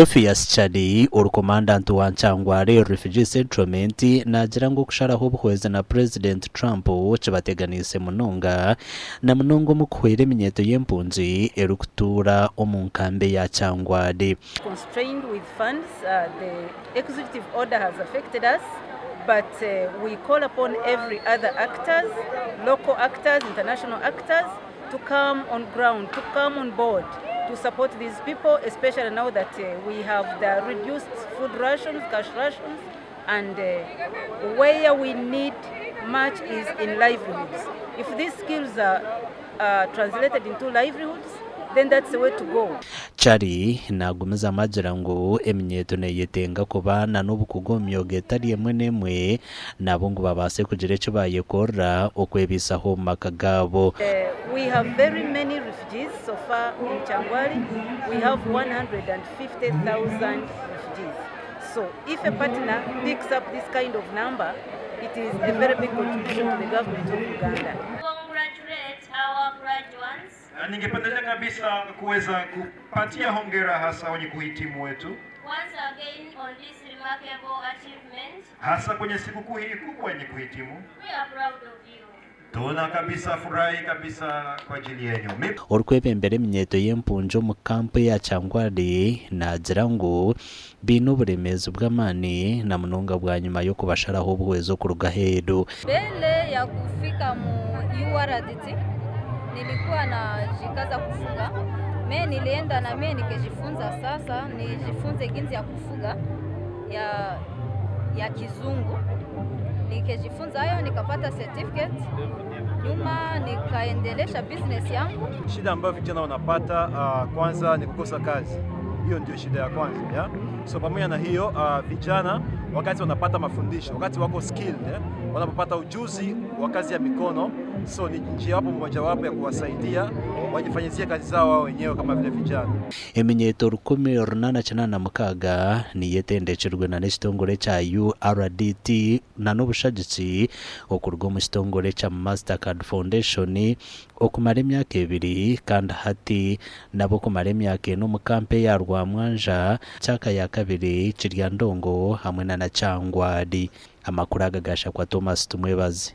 Tofias Chali, ori komandanti wa Nkyangwale Refugee Settlement naagira ngu okusharaho obuhwezi na Purezidenti Trump kibateganiise munonga na munonga omu kuhwera eminyeeto y'empungi erikutuura omu nkambi eya Kyangwali. Constrained with funds, the executive order has affected us but we call upon every other actors, local actors, international actors to come on ground, to come on board to support these people especially now that we have the reduced food rations, cash rations and where we need much is in livelihoods. If these skills are translated into livelihoods, then that's the way to go. Chari naagumizamu agira ngu eminyeeto neeyetenga kuba na n'obukugu omu myoga etari emwe n'emwe nabo ngu babaase kugira eki baayekorera okwebaisaho omu maka gaabo. We have very many refugees so far in Kyangwali we have 150,000 refugees so if a partner picks up this kind of number it is a very big contribution to the government of Uganda. Congratulate our graduates. Na ningependelea kabisa kuweza kupatia hongera hasa wenye kuhitimu wetu Once again on this remarkable achievement. hasa kwenye sikukuu hii kubwa yenye kuhitimu. We are proud of you. Tuna kabisa furahi kabisa kwa ajili yenu. Orikwebembera eminyeeto y'empungi omu kampu eya Kyangwali naagira ngu baine oburemeezi bw'amaani na munonga bwanyima y'okubasharaho obuhwezi okuruga aheeru. Mbele ya kufika mu URDT nilikuwa najikaza kufuga me nilienda na mie nikijifunza sasa nijifunze ginzi ya kufuga ya, ya kizungu nikijifunza hayo nikapata certificate nyuma nikaendelesha business yangu. Shida ambayo vijana wanapata kwanza ni kukosa kazi. Hiyo ndio shida ya kwanza ya? So pamoja na hiyo vijana wakati wanapata mafundisho, wakati wako skilled eh, wanapopata ujuzi wa kazi ya mikono, so ni njia wapo mojawapo ya kuwasaidia wajifanyizie kazi zao wao wenyewe kama vile vijana. Eminyeeto 1886 niyo etendekirwe na n'ekitongore kya URDT na n'obushagiki okuruga omu kitongore kya Mastercard Foundation okumara emyaka ebiri kandi hati nabo kumara emyaka ena omu kampu eya Rwamwanja, Kyaka ya kabiri, Kiryandongo hamwe na Nakyangwali. Amakuru aga gashakwa Thomas Tumwebaze.